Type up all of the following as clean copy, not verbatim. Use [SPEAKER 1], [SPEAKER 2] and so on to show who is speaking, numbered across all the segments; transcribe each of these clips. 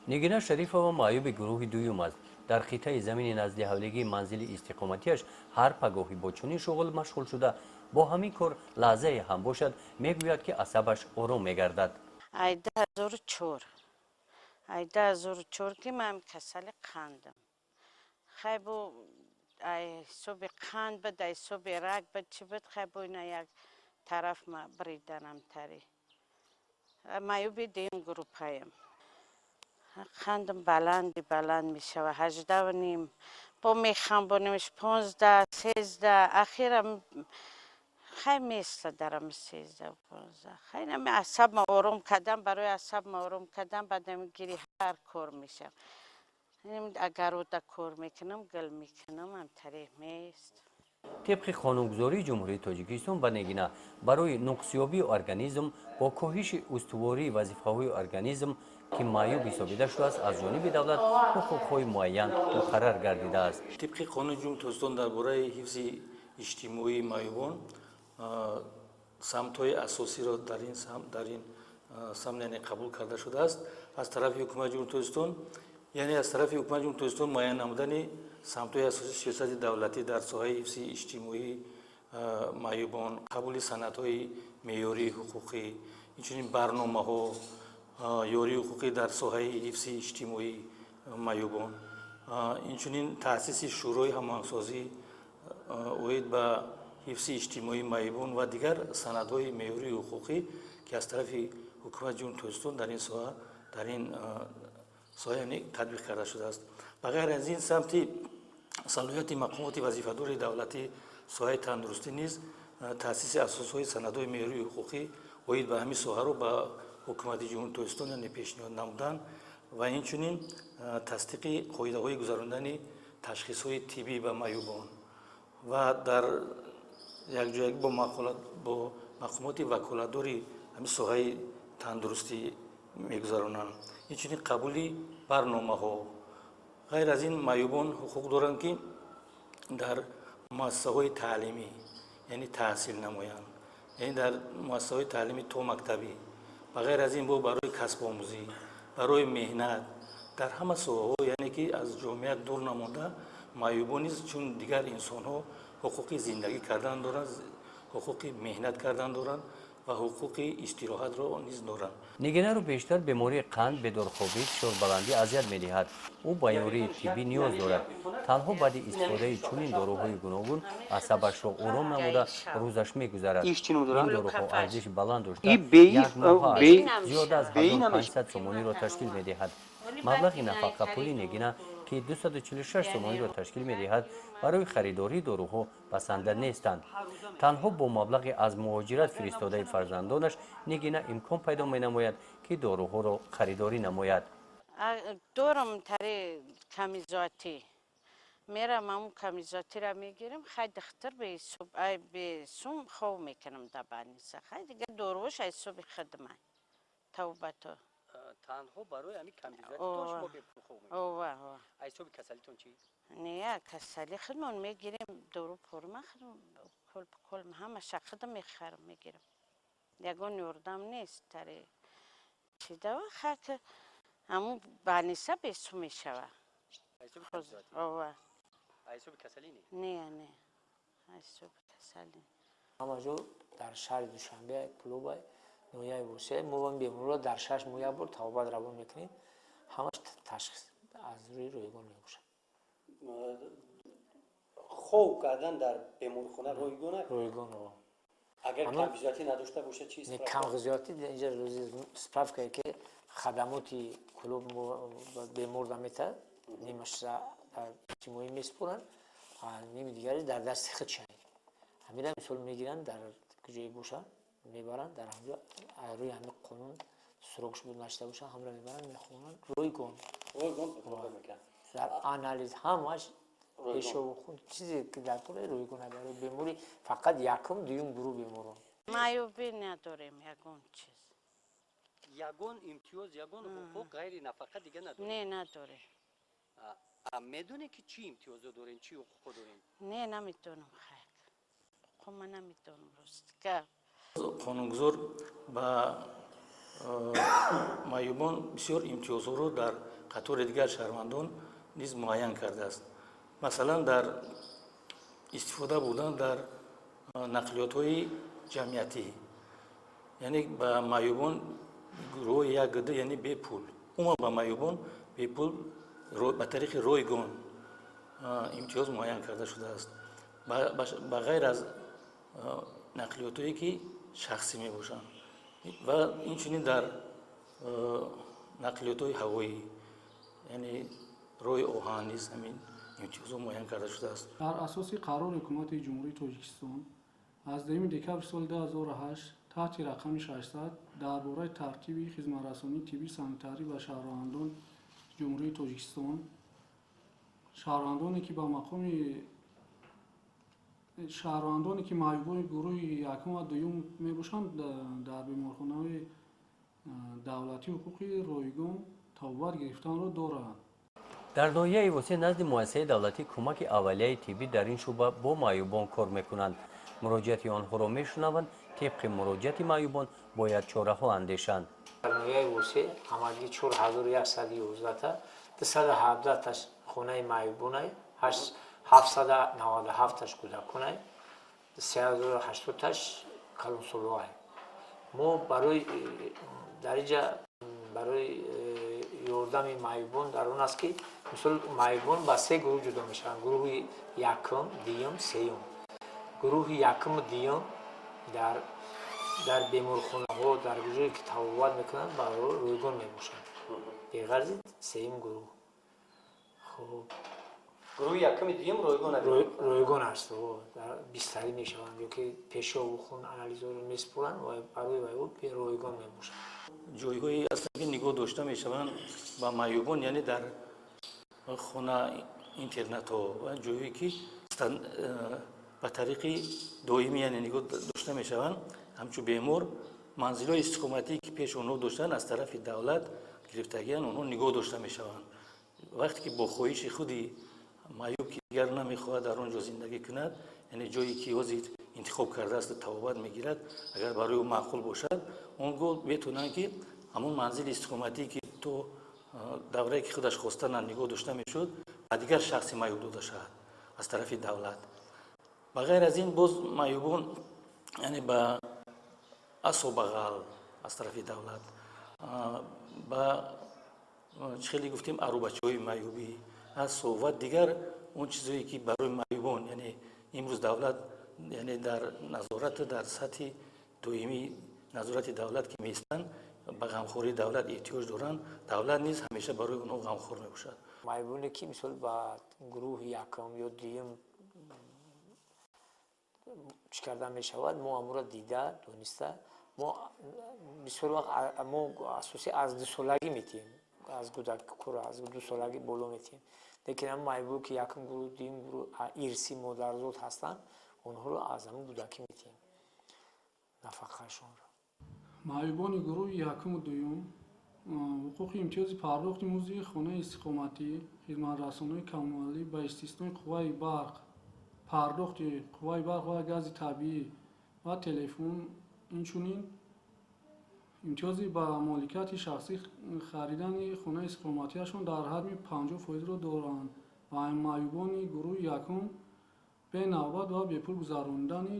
[SPEAKER 1] Нигина Шарифова маъюби гурӯҳи дуюм аст. Дар қитъаи замини назди ҳавлигии манзили истиқоматиаш ҳар пагоҳӣ бо чунин шуғл машғул шуда, бо ҳамин кор лаҳзае ҳам бошад, мегӯяд, ки асабаш ором мегардад.
[SPEAKER 2] Ай 2004, ай 2004 ки ман касали қандам. Хай, бо ай ҳисоби қанд буд, ай ҳисоби рак буд, чӣ буд, хай, бо ина як тараф ма бриданам. Тари маъюби дуюм группаям. Қандам баланди баланд мешава, 18.5, бо мехамбонемш 15, 13, ахирам хай места дарам 13, 15. Хай, нами асабма ором кардам, барои асабма ором кардам, баъдами гири ҳар кор мешавам. Агарода кор мекунам, гил мекунам, ҳамтаре мест.
[SPEAKER 1] Тибқи қонунгузории Ҷумҳурии Тоҷикистон ба Нигина барои нуқсёбии организм бо коҳиши устувории вазифаҳои организм, ки маъюб ҳисобида шудааст, аз ҷониби давлат ҳуқуқҳои муайян муқаррар гардидааст.
[SPEAKER 3] Тибқи қонуни Ҷумҳурии Тоҷикистон дар бораи ҳифзи иҷтимоии маъюбон, самтҳои асосиро дар ин самт, яъне, қабул карда шудааст аз тарафи Ҳукумати Ҷумҳурии Тоҷикистон, яъне аз тарафи Ҳукумати Ҷумҳурии Тоҷикистон муайян намудани самтҳои асосии сиёсати давлатӣ дар соҳаи ҳифзи иҷтимоии маъюбон, қабули санадҳои меъёрии ҳуқуқӣ, инчунин барномаҳо, ёрии ҳуқуқӣ дар соҳаи ҳифзи иҷтимоии маъюбон, инчунин таъсиси Шӯрои ҳамоҳангсозӣ оид ба ҳифзи иҷтимоии маъюбон ва дигар санадҳои меъёрии ҳуқуқӣ, ки аз тарафи Ҳукумати Ҷумҳурии Тоҷикистон дар ин соҳа, яъне, татбиқ карда шудааст. Ба ғайр аз ин, самти салоҳияти мақомоти вазифадори давлатӣ соҳаи тандурустӣ низ таъсиси асосҳои санадҳои меъёрии ҳуқуқӣ оид ба ҳамин соҳаро ба Ҳукумати Ҷумҳурии Тоҷикистон, яъне, пешниҳод намудан ва инчунин тасдиқи қоидаҳои гузарондани ташхисҳои тиббӣ ба маъюбон ва дар якҷоягӣ бо мақомоти ваколатдори ҳамин соҳаи тандурустӣ мегузаронанд, инчунин қабули барномаҳо. Ғайр аз ин, маъюбон ҳуқуқ доранд, ки дар муассисаҳои таълимӣ, яъне, таҳсил намоянд, яъне дар муассисаҳои таълими томактабӣ. Ба ғайр аз ин, бо барои касбомӯзӣ, барои меҳнат дар ҳама соҳаҳо, яъне ки аз ҷомеа дур намонда, маъюбон низ чун дигар инсонҳо ҳуқуқи зиндагӣ кардан доранд, ҳуқуқи меҳнат кардан доранд ва ҳуқуқи истироҳатро низ доранд.
[SPEAKER 1] Нигинаро бештар бемории қанд, бедорхобӣ, фишорбаландӣ азият медиҳад. Ӯ ба ёрии тиббӣ ниёз дорад. Танҳо баъди истифодаи чунин доруҳои гуногун асабашро ором намуда, рӯзаш мегузарад. Ин доруҳо арзиши баланд дошта, як моҳа зиёда аз 1500 сомониро ташкил медиҳад. Маблағи нафақапули Нигина, ки 246 сомониро ташкил медиҳад, барои харидории доруҳо басанда нестанд. Танҳо бо маблағи аз муҳоҷират фиристодаи фарзандонаш Нигина имкон пайдо менамояд, ки доруҳоро харидорӣ намояд.
[SPEAKER 2] Дорам, тари камизоатӣ мерам, ҳамун камизоатиро мегирам. Хай, духтур бесум хов мекунам дар больница. Хай, дигар доруш аз ҳисоби хидмат тавбато.
[SPEAKER 1] Танҳо барои ҳамин камбизоатитон шумо бепул хов мекунед?
[SPEAKER 2] Ова.
[SPEAKER 1] Аз ҳисоби касалитон чӣ?
[SPEAKER 2] Не, касали худмон мегирем, дору порма кол ҳамаша худам мехарам, мегирам. Ягон ёрдам нест, тари чӣ дава. Хай, ҳамун больница бесум мешава. Ова.
[SPEAKER 1] Аз ҳисоби касалӣ не?
[SPEAKER 2] Не, аз ҳисоби касалӣ.
[SPEAKER 4] Ҳама ҷо дар шаҳри Душанбе, Кӯлоба, ноҳияи Восеъ мо беморро дар 6 моҳ як бор табобат равон мекунем. Ҳамаш ташхис аз рӯи ройгон мебошад.
[SPEAKER 1] Хоб кардан дар беморхона ройгон?
[SPEAKER 4] Ройгон.
[SPEAKER 1] Агар камғизоятӣ надошта бошад, чи?
[SPEAKER 4] Камғизоятӣ инҷа справкае, ки хадамоти Кӯлоб беморда метаҳад, нимаш дар иҷтимоӣ месупоранд, ними дигари дар дасти худшанд. Ҳамира мисол мегиранд, дар куҷое бошанд, мебаранд дар ҳамҷо, рӯи ҳамин қонун срокш буд нашта бошанд, ҳамра мебаранд, мехонанд, ройгон. Дар анализ ҳамаш, пешобу хун, чизе ки дар кор ройгон, барои беморӣ фақат якум, дуюм гурӯҳ беморон.
[SPEAKER 2] Маъюбӣ надорем ягон чиз.
[SPEAKER 1] Ягон имтиёз, ягон ҳуқуқ ғайри нафақа дига надорем?
[SPEAKER 2] Не, надорем.
[SPEAKER 1] Медонед, ки чӣ имтиёзо дорем, чӣ ҳуқуқо дорем?
[SPEAKER 2] Не, намедонам. Хайр, ҳуқуқо ман намедонам, рост гап.
[SPEAKER 3] Қонунгузор ба Маъюбон бисёр имтиёзҳоро дар қатори дигар шаҳрвандон низ муайян кардааст. Масалан, дар истифода бурдан дар нақлиётҳои ҷамъиятӣ, яъне ба маъюбон гурӯҳи як д, яъне бепул, умуман ба маъюбон бепул ба тариқи ройгон имтиёз муайян карда шудааст, ба ғайр аз нақлиётҳое ки шахсӣ мебошанд, ва инчунин дар нақлиётҳои ҳавоӣ, яъне роҳи оҳан низ ҳамин имтиёзҳо муайян карда шудааст.
[SPEAKER 5] Дар асоси қарори Ҳукумати Ҷумҳурии Тоҷикистон аз 2 декабри соли 2008 таҳти рақами 600 дар бораи тартиби хизматрасонии тиббии санитарӣ ба шаҳрвандон Ҷумҳурии Тоҷикистон, шаҳрвандоне ки ба мақоми шаҳрвандоне ки маъюбони гурӯҳи якум ва дуюм мебошанд, дар беморхонаҳои давлатӣ ҳуқуқи ройгон табобат гирифтанро доранд.
[SPEAKER 1] Дар ноҳияи Восеъ назди муассисаи давлатии кӯмаки аввалияи тиббӣ дар ин шӯъба бо маъюбон кор мекунанд. Муроҷиати онҳоро мешунаванд. Тибқи муроҷиати маъюбон бояд чораҳо андешанд.
[SPEAKER 4] Дар ноҳияи Восеъ ҳамагӣ 4111 та, 217таш хонаи маъюбонай, 797таш кӯдаконай, 3080таш калонсолоай. Мо барои дар инҷа барои ёрдами маъюбон дар он аст, ки мисол маъюбон ба се гурӯҳ ҷудо мешаванд: гурӯҳи якум, дуюм, сеюм. Гурӯҳи якуму дуюм дар беморхонаҳо, дар ҷое ки табобат мекунанд, ба ройгон мебошанд, беғарзи сеюм гурӯҳ. Хуб,
[SPEAKER 1] гурӯҳи якуми дуюм ройгон?
[SPEAKER 4] Ройгон аст, бистарӣ мешаванд ё ки пешобу хун анализҳоро месупоранд ва барои вай ройгон мебошанд.
[SPEAKER 3] Ҷойҳое ҳастанд, ки нигоҳ дошта мешаванд ба маъюбон, яъне дар хона интернатҳо ва ҷойҳое ки ба тариқи доимӣ, яъне нигоҳ дошта мешаванд ҳамчун бемор. Манзилҳои истиқоматие ки пеш онҳо доштанд, аз тарафи давлат гирифтагиан, онҳо нигоҳ дошта мешаванд. Вақте ки бо хоҳиши худи маъюб, ки дигар намехоҳад дар он ҷо зиндагӣ кунад, яъне ҷое ки ҳозир интихоб кардааст, табобат мегирад, агар барои ӯ маъқул бошад, он гоҳ метавонанд, ки ҳамон манзили истиқоматие ки то даврае ки худаш хоста нигоҳ дошта мешуд, ба дигар шахси маъюб дода шавад аз тарафи давлат. Ба ғайр аз ин, боз маъюбон, яъне ба асобағал аз тарафи давлат, ба чӣ хеле гуфтем, арӯбачаҳои маъюбӣ, асо ва дигар он чизое ки барои маъюбон, яъне имрӯз давлат, яъне дар назорат, дар сатҳи доимии назорати давлат ки меистанд, ба ғамхории давлат эҳтиёҷ доранд, давлат низ ҳамеша барои онҳо ғамхор мебошад.
[SPEAKER 4] Маъюбоне ки мисол ба гурӯҳи якум ё дуюм чӣ карда мешавад, мо амуро дида дониста, мо бисёр вақт мо асосӣ аз 2 солагӣ метиҳем, аз кӯдаккура аз 2 солагӣ боло метиҳем. Лекин ҳам маъюбо ки якум гурӯҳ, дуюм гурӯҳ, ирсӣ, модарзод ҳастанд, онҳоро аз ҳамн кӯдакӣ метиҳем нафақаашонро.
[SPEAKER 5] Маъюбони гурӯҳи якуму дуюм ҳуқуқи имтиёзи пардохти музди хонаи истиқоматӣ, хизматрасониҳои коммуналӣ ба истиснои қувваи барқ, пардохти қувваи барқ ва гази табиӣ ва телефон, инчунин имтиёзи ба моликияти шахсӣ харидани хонаи истиқоматиашон дар ҳаҷми 50 фоизро доранд ва маъюбони гурӯҳи якум бенавбат ва бепул гузарондани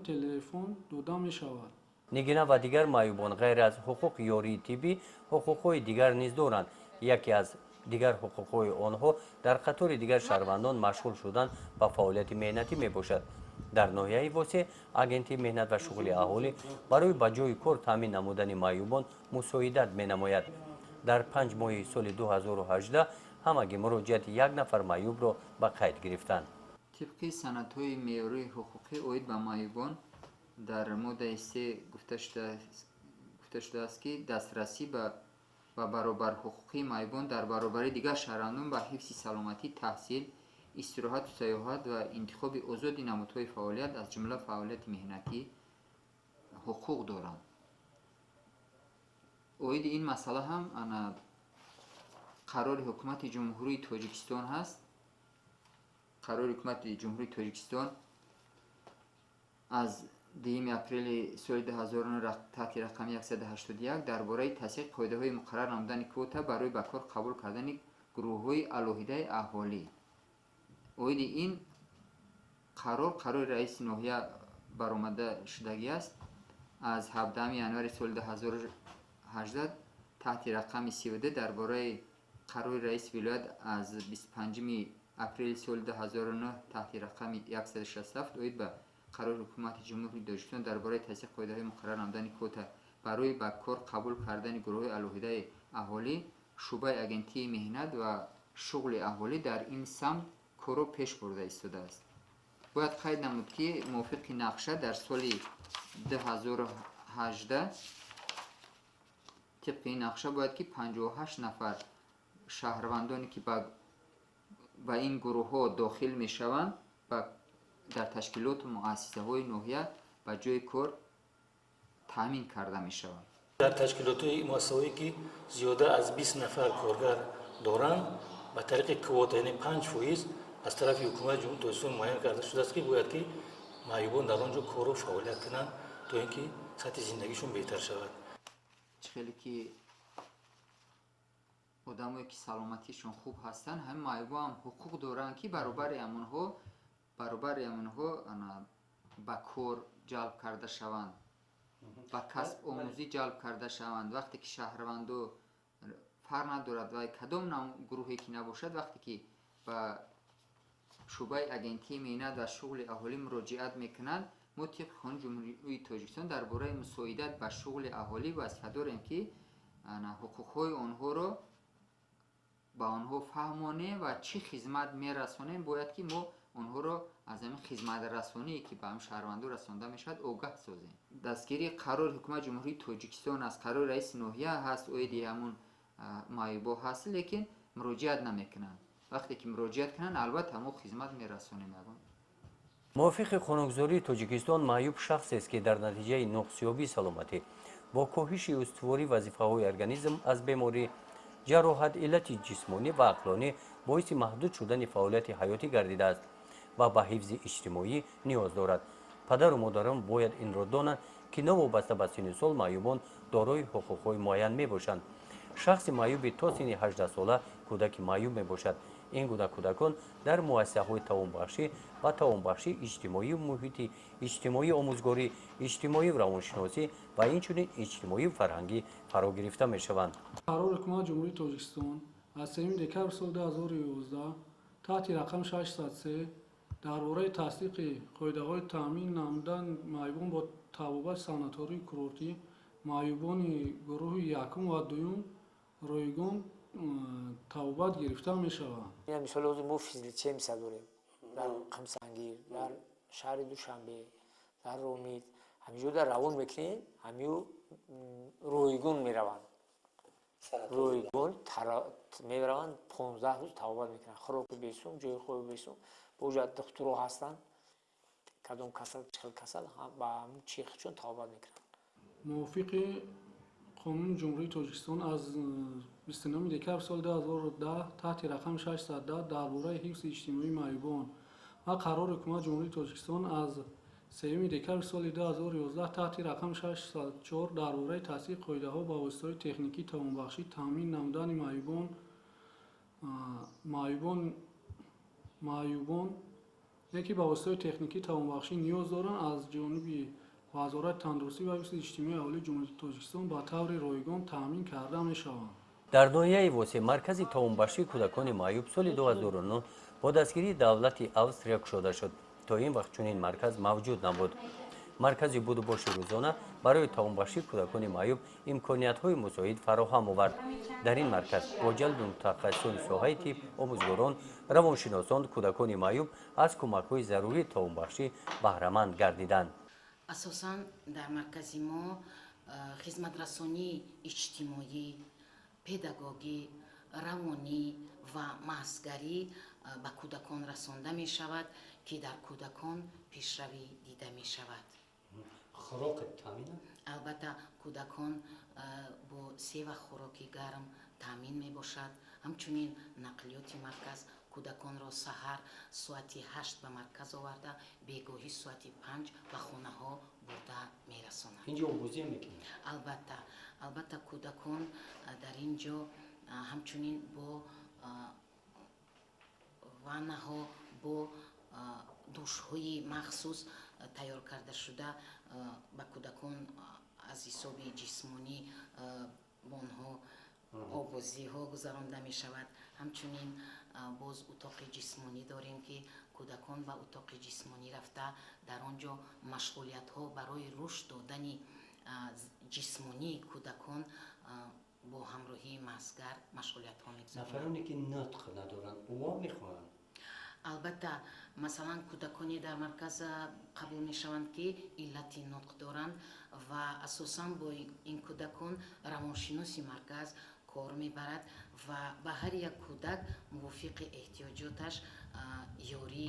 [SPEAKER 5] телефон дода мешавад.
[SPEAKER 1] Нигина ва дигар маъюбон ғайр аз ҳуқуқи ёрии тиббӣ ҳуқуқҳои дигар низ доранд. Яке аз дигар ҳуқуқҳои онҳо дар қатори дигар шаҳрвандон машғул шудан ба фаъолияти меҳнатӣ мебошад. Дар ноҳияи Восеъ Агентии меҳнат ва шуғли аҳолӣ барои ба ҷойи кор таъмин намудани маъюбон мусоидат менамояд. Дар 5 моҳи соли 2018 ҳамагӣ муроҷиати як нафар маъюбро ба қайд гирифтанд.
[SPEAKER 6] Тибқи санадҳои меъёрии ҳуқуқӣ оид ба маъюбон дар моддаи 3 гуфта шудааст, ки дастрасӣ ба баробарҳуқуқии маъюбон дар баробари дигар шаҳрвандон ба ҳифзи саломатӣ, таҳсил, истироҳату сайёҳат ва интихоби озоди намудҳои фаъолият, аз ҷумла фаъолияти меҳнатӣ, ҳуқуқ доранд. Оиди ин масъала ҳам ана қарори Ҳукумати Ҷумҳурии Тоҷикистон ҳаст. Қарори Ҳукумати Ҷумҳурии Тоҷикистон аз 2 апрели соли 2009 таҳти рақами 181 дар бораи тасдиқи қоидаҳои муқаррар намудани квота барои ба кор қабул кардани гурӯҳҳои алоҳидаи аҳолӣ. Оиди ин қарор қарори раиси ноҳия баромада шудагӣ аст аз 17 январи соли 2018 таҳти рақами 32 дар бораи қарори раиси вилоят аз 25 апрели соли 2009 таҳти рақами 167 оид ба қарори ҳукумати Ҷумҳурии Тоҷикистон дар бораи тасдиқи қоидаҳои муқаррар намудани квота барои ба кор қабул кардани гурӯҳҳои алоҳидаи аҳолӣ шӯъбаи агентии меҳнат ва шуғли аҳолӣ дар ин самт корро пеш бурда истодааст. Бояд қайд намуд, ки мувофиқи нақша дар соли 2018 тибқи ин нақша бояд ки 58 нафар шаҳрвандоне ки ба ин гурӯҳҳо дохил мешаванд дар ташкилоту муассисаҳои ноҳия ба ҷои кор таъмин карда мешаванд.
[SPEAKER 3] Дар ташкилотҳои муассисаҳое ки зиёда аз 20 нафар коргар доранд, ба тариқи квота, яъне 5% аз тарафи ҳукумати Ҷумҳурии Тоҷикистон муайян карда шудааст, ки бояд ки маъюбон дар он ҷо кору фаъолият кунанд, то ин ки сатҳи зиндагишон беҳтар шавад.
[SPEAKER 6] Чӣ хеле ки одамое ки саломатишон хуб ҳастанд, ҳамин маъюбо ҳам ҳуқуқ доранд, ки баробари ҳамонҳо ба кор ҷалб карда шаванд, ба касб омӯзӣ ҷалб карда шаванд. Вақте ки шаҳрвандо, фарқ надорад вай кадом гурӯҳе ки набошад, вақте ки ба шӯъбаи агентии меҳнат ва шуғли аҳолӣ муроҷиат мекунанд, мо тибқи Қонуни Ҷумҳурии Тоҷикистон дар бораи мусоидат ба шуғли аҳолӣ вазифа дорем, ки ҳуқуқҳои онҳоро ба онҳо фаҳмонем ва чӣ хизмат мерасонем. Бояд ки мо онҳоро аз ҳамин хизматрасоние, ки ба ҳамин шаҳрвандо расонда мешавад, огаҳ созем. Дастгирии қарори ҳукумати Ҷумҳурии Тоҷикистон аст, қарори раиси ноҳия ҳаст, оиди ҳамун маъюбо ҳаст, лекин муроҷиат намекунанд. Вақте ки муроҷиат кунанд, албатта мо хизмат мерасонем ягон.
[SPEAKER 1] Мувофиқи қонунгузории Тоҷикистон, маъюб шахсест, ки дар натиҷаи нуқсёбии саломатӣ бо коҳиши устувории вазифаҳои организм аз беморӣ, ҷароҳат, иллати ҷисмонӣ ва ақлонӣ боиси маҳдуд шудани фаъолияти ҳаётӣ гардидааст ва ба ҳифзи иҷтимоӣ ниёз дорад. Падару модарон бояд инро донанд, ки новобаста ба синну сол маъюбон дорои ҳуқуқҳои муайян мебошанд. Шахси маъюби то синни 18 сола кӯдаки маъюб мебошад. Ин гуна кӯдакон дар муассисаҳои тавонбахшӣ ва тавонбахшии иҷтимоию муҳити иҷтимоӣ, омӯзгорӣ, иҷтимоию равоншиносӣ ва инчунин иҷтимоию фарҳангӣ фаро гирифта мешаванд.
[SPEAKER 5] Қарори Ҳукумати Ҷумҳурии Тоҷикистон аз 3 декабри соли 2011 таҳти рақами 603 дар бораи тасдиқи қоидаҳои таъмин намудани маъюбон бо табобати санаторию курортӣ маъюбони гурӯҳи якум ва дуюм ройгон табобат гирифта мешаванд.
[SPEAKER 4] Мисоли ҳозир мо физлечебница дорем дар Қамсангир, дар шаҳри Душанбе, дар Ромит. Ҳаминҷо дар равон мекунем, ҳамиё ройгон мераванд, ройгон мераванд, 15 рӯз табобат мекунанд, хӯроки бесум, ҷои хоби бесум. Боҷа духтуро ҳастанд, кадом касал, чӣ хел касал, ба ҳамун чехчун табобат мекунанд.
[SPEAKER 5] Мувофиқи Қонуни Ҷумҳурии Тоҷикистон аз 29 декабри соли 2010 таҳти рақами 610 дар бораи ҳифзи иҷтимоии маъюбон ва қарори Ҳукумати Ҷумҳурии Тоҷикистон аз 3 декабри соли 2011 таҳти рақами 604 дар бораи тасдиқи қоидаҳо ба воситаҳои техникии тавонбахшӣ таъмин намудани маъюбон, ки ба воситаҳои техникии тавонбахшӣ ниёз доранд, аз ҷониби Вазорати тандурустӣ ва ҳифзи иҷтимоии аҳолии Ҷумҳурии Тоҷикистон ба таври ройгон таъмин карда мешаванд.
[SPEAKER 1] Дар ноҳияи Восеъ маркази тавонбахшии кӯдакони маъюб соли 2009 бо дастгирии давлати Австрия кушода шуд. То ин вақт чунин марказ мавҷуд набуд. Маркази будубоши рӯзона барои тавонбахшии кӯдакони маъюб имкониятҳои мусоид фароҳам овард. Дар ин марказ бо ҷалби мутахассисони соҳаи тиб, омӯзгорон, равоншиносон кӯдакони маъюб аз кӯмакҳои зарурии тавонбахшӣ баҳраманд гардиданд.
[SPEAKER 7] Асосан дар маркази мо хизматрасонии иҷтимоӣ, педагогӣ, равонӣ ва маҳзгарӣ ба кӯдакон расонда мешавад, ки дар кӯдакон пешравӣ дида мешавад.
[SPEAKER 1] Хӯрок таъмин?
[SPEAKER 7] Албатта, кӯдакон бо се вақт хӯроки гарм таъмин мебошад. Ҳамчунин нақлиёти марказ Кӯдаконро саҳар соати 8 ба марказ оварда, бегоҳӣ соати 5 ба хонаҳо бурда мерасонанд.
[SPEAKER 1] Инҷо обозӣ мекунанд?
[SPEAKER 7] Албатта, албатта, кӯдакон дар ин ҷо ҳамчунин бо ваннаҳо, бо душҳои махсус тайёр кардашуда ба кӯдакон аз ҳисоби ҷисмонӣ бо онҳо обозиҳо гузаронда мешавад. Ҳамчунин боз утоқи ҷисмонӣ дорем, ки кӯдакон ба утоқи ҷисмонӣ рафта, дар он ҷо машғулиятҳо барои рушд додани ҷисмонии кӯдакон бо ҳамроҳии маҳзгар машғулиятҳо мегузаронанд.
[SPEAKER 1] Нафароне ки нутқ надоранд, ӯо мехоҳанд?
[SPEAKER 7] Албатта, масалан, кӯдаконе дар марказ қабул мешаванд, ки иллати нутқ доранд, ва асосан бо ин кӯдакон равоншиноси марказ кор мебарад ва ба ҳар як кӯдак мувофиқи эҳтиёҷоташ ёрӣ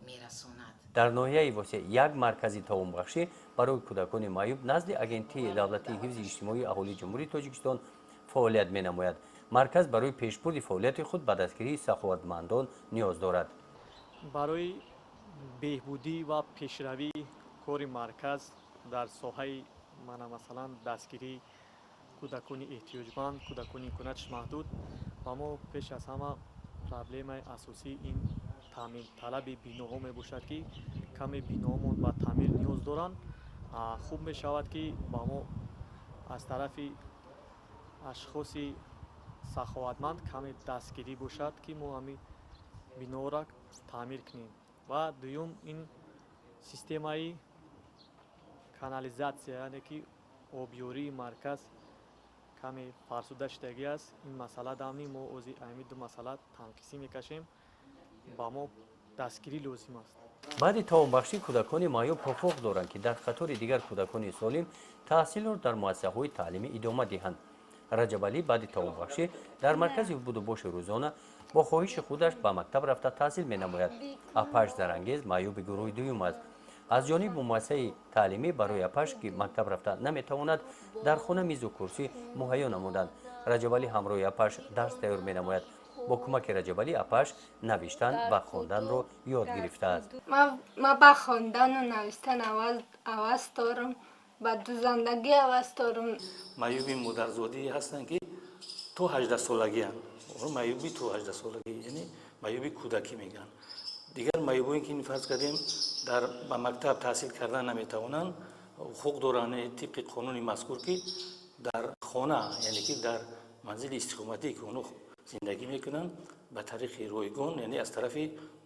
[SPEAKER 7] мерасонад.
[SPEAKER 1] Дар ноҳияи Восеъ як маркази таомбахшӣ барои кӯдакони маъюб назди Агентии давлатии ҳифзи иҷтимоии аҳолии Ҷумҳурии Тоҷикистон фаъолият менамояд. Марказ барои пешбурди фаъолияти худ ба дастгирии саховатмандон ниёз дорад.
[SPEAKER 8] Барои беҳбудӣ ва пешравии кори марказ дар соҳаи мана масалан дастгирии кӯдакони эҳтиёҷманд, кӯдакони имконияташ маҳдуд, ба мо пеш аз ҳама проблемаи асосӣ ин таъмирталаби биноҳо мебошад, ки каме биноҳомон ба таъмир ниёз доранд. Хуб мешавад, ки ба мо аз тарафи ашхоси саховатманд каме дастгирӣ бошад, ки мо ҳамин биноро таъмир кунем. Ва дуюм ин системаи канализатсия, яъне ки обёрии марказ каме фарсуда шудагӣ аст. Ин масъала дамни мо ози ами ду масъала танқисӣ мекашем, ба мо дастгирӣ лозим аст.
[SPEAKER 1] Баъди таомбахшӣ кӯдакони маъюб ҳуқуқ доранд, ки дар қатори дигар кӯдакони солим таҳсилро дар муассисаҳои таълимӣ идома диҳанд. Раҷабалӣ баъди таомбахшӣ дар маркази будубоши рӯзона бо хоҳиши худаш ба мактаб рафта таҳсил менамояд. Апаш Зарангез маъюби гурӯҳи дуюм аст. Аз ҷониби муассисаи таълимӣ барои апаш, ки мактаб рафта наметавонад, дар хона мизу курсӣ муҳайё намуданд. Раҷабалӣ ҳамроҳи апаш дарс тайёр менамояд. Бо кӯмаки Раҷабалӣ апаш навиштан ва хонданро ёд гирифтааст.
[SPEAKER 9] Ман ба хондану навиштан ҳавас дорам, ба дузандагӣ ҳавас дорам.
[SPEAKER 3] Маъюби модарзодӣ ҳастанд, ки то 18-солагианд. Маъюби то 18-солагӣ, яъне маъюби кӯдакӣ мегӯянд. Дигар маъюбое ки фарз кардем дар ба мактаб таҳсил кардан наметавонанд, ҳуқуқ доранд тибқи қонуни мазкур, ки дар хона, яъне ки дар манзили истиқоматӣ, ки онҳо зиндагӣ мекунанд, ба тариқи ройгон, яъне аз тарафи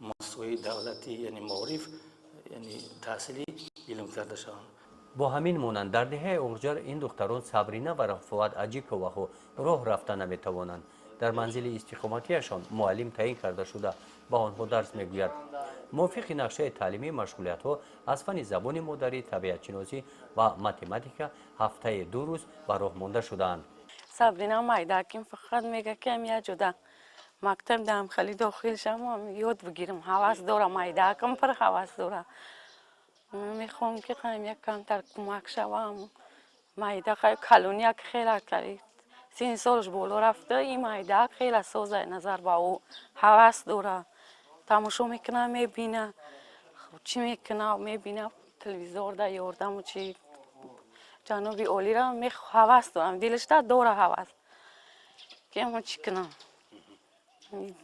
[SPEAKER 3] муассисаҳои давлатӣ, яъне маориф, яъне таҳсили илм карда шаванд.
[SPEAKER 1] Бо ҳамин монанд дар деҳаи Оғҷар ин духтарон Сабрина ва Рафоат Аҷиковаҳо роҳ рафта наметавонанд. Дар манзили истиқоматиашон муаллим таъин карда шуда, ба онҳо дарс мегӯяд. Мувофиқи нақшаи таълимӣ машғулиятҳо аз фанни забони модарӣ, табиатшиносӣ ва математика ҳафтаи 2 рӯз ба роҳ монда шудаанд.
[SPEAKER 10] Сабрина майдаким фақат мега, ки ам як ҷода мактаб дам хеле дохил шам, ёд бигирам. Ҳавас дора, майдакам пир ҳавас дора. Мехоҳам, ки қаем як камтар кӯмак шавам. Майда калони як хела кари сини солаш боло рафта, ин майдак хела соза назар ба ӯ. Ҳавас дора, тамошо мекуна, мебина, чӣ мекуна, мебина телевизор да ёрдаму чи ҷаноби олира ҳавас дорам, дилашда дора ҳавас, ки мо чӣ кунам,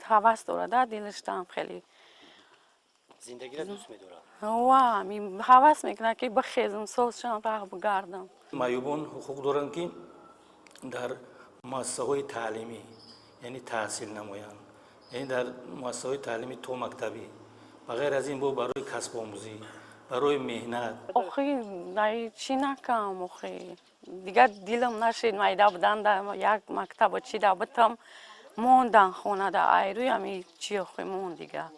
[SPEAKER 10] ҳавас дора да дилашдаам хеле.
[SPEAKER 1] Зиндагиро дӯст медорад.
[SPEAKER 10] Ва ҳавас мекунад, ки бихезам, соз шавам, раҳ бигардам.
[SPEAKER 3] Маъюбон ҳуқуқ доранд, ки дар муассисаҳои таълимӣ, яъне таҳсил намоянд, яъне дар муассисаҳои таълимӣ то мактабӣ, ба ғайр аз ин бо барои касбомӯзӣ, барои меҳнат.
[SPEAKER 10] Охи чӣ накам, охи дигар дилам нашед майда будан да як мактаба чи да битам мондан хонада айрӯи ами чи охи мон дигар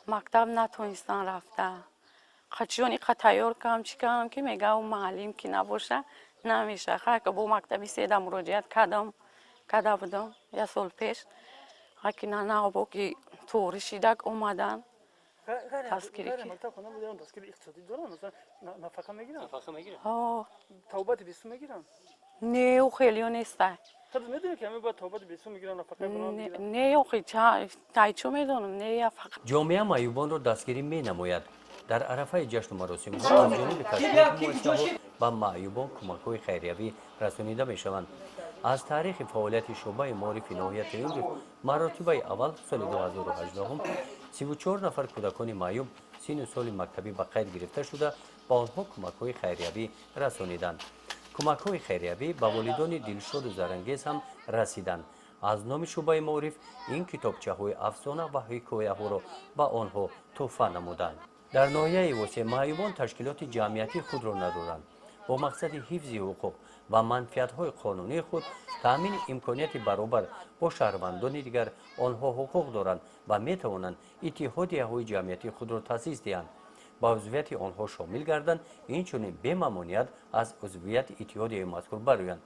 [SPEAKER 10] мактаб натонистан рафта. Қачон иқа тайёр кардам, чӣ кардам, ки мега ӯ муаллим ки набоша, намеша. Хайка бо мактаби седа муроҷиат кардам, карда будам як сол пеш, ки нанабо ки торӣ шидак омадан дастгирӣ.
[SPEAKER 5] Нафақа мегиранд? Не.
[SPEAKER 10] Не, ӯ хелиё нестай.
[SPEAKER 11] Худат медонӣ, ки ҳамин бояд табобати бесум мегиранд, нафақаи баланд мегиранд?
[SPEAKER 10] Не, охи, тайчо медонам, не, я фақат.
[SPEAKER 1] Ҷомеа маъюбонро дастгирӣ менамояд. Дар арафаи ҷашну маросимҳо аз ҷониби ташкилоти муассисаҳо ба маъюбон кӯмакҳои хайриявӣ расонида мешаванд. Аз таърихи фаъолияти шӯъбаи маорифи ноҳия то имрӯз маротибаи аввал соли 2018 34 нафар кӯдакони маъюб синну соли мактабӣ ба қайд гирифта шуда, ба онҳо кӯмакҳои хайриявӣ расониданд. Кӯмакҳои хайриявӣ ба волидони Дилшоду Зарангез ҳам расиданд. Аз номи шӯъбаи маориф ин китобчаҳои афсона ва ҳикояҳоро ба онҳо тӯҳфа намуданд. Дар ноҳияи Восеъ маъюбон ташкилоти ҷамъиятии худро надоранд. Бо мақсади ҳифзи ҳуқуқ ва манфиатҳои қонунии худ, таъмини имконияти баробар бо шаҳрвандони дигар, онҳо ҳуқуқ доранд ва метавонанд иттиҳодияҳои ҷамъиятии худро таъсис диҳанд, ба узвияти онҳо шомил гарданд, инчунин бемамоният аз узвияти иттиҳодияи мазкур бароянд.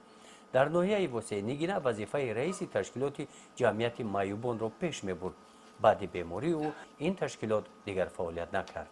[SPEAKER 1] Дар ноҳияи Восеъ Нигина вазифаи раиси ташкилоти ҷамъияти маъюбонро пеш мебурд. Баъди бемории ӯ ин ташкилот дигар фаъолият накард.